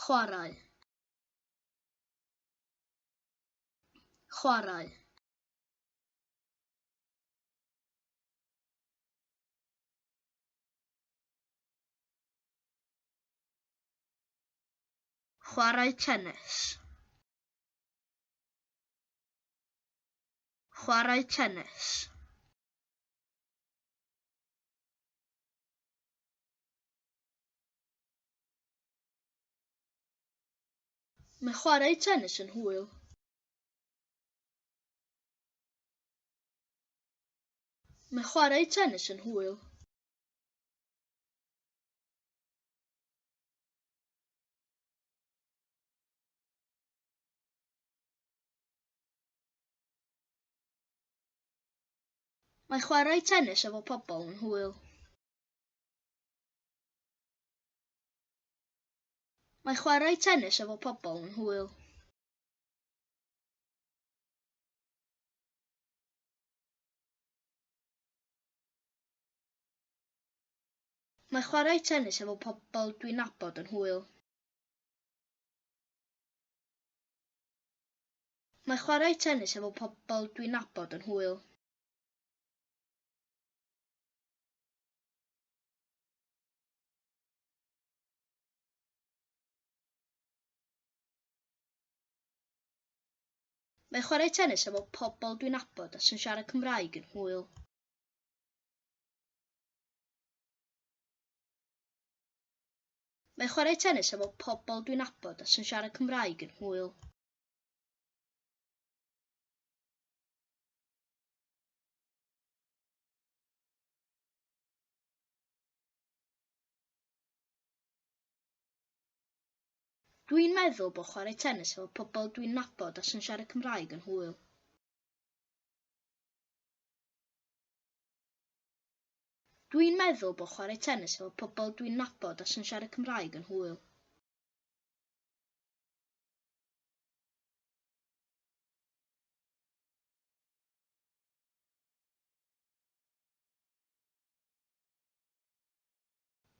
Chwarae. Chwarae. Chwarae tennis. Chwarae tennis. Mae chwarae tennis yn hwyl. Mae chwarae tennis yn hwyl. Mae chwarae tennis efo pobl yn hwyl. Mae chwarae tennis efo pobl yn hwyl. Mae chwarae tennis efo pobl dwi'n nabod yn hwyl. Mae chwarae tennis efo pobl dwi'n nabod yn hwyl. Mae chwarae tennis efo pobl dwi'n nabod a sy'n siarad Cymraeg yn hwyl. Mae chwarae tennis efo pobl dwi'n nabod a sy'n siarad Cymraeg yn hwyl. Dwi'n meddwl bod chwarae tennis efo pobl dwi'n nabod a sy'n siarad Cymraeg yn hwyl. Dwi'n meddwl bod chwarae tennis efo pobl dwi'n nabod a sy'n siarad Cymraeg yn hwyl.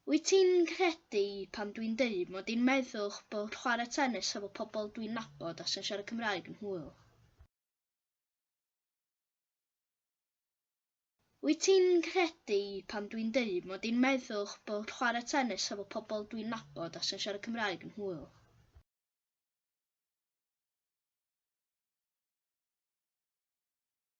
Wyt ti'n credu pan dwi'n deud mod i'n meddwl bod chwarae tennis efo pobl dwi'n nabod a sy'n siarad Cymraeg yn hwyl? Wyt ti'n credu pan dwi'n deud mod i'n meddwl bod chwarae tennis efo pobl dwi'n nabod a sy'n siarad Cymraeg yn hwyl?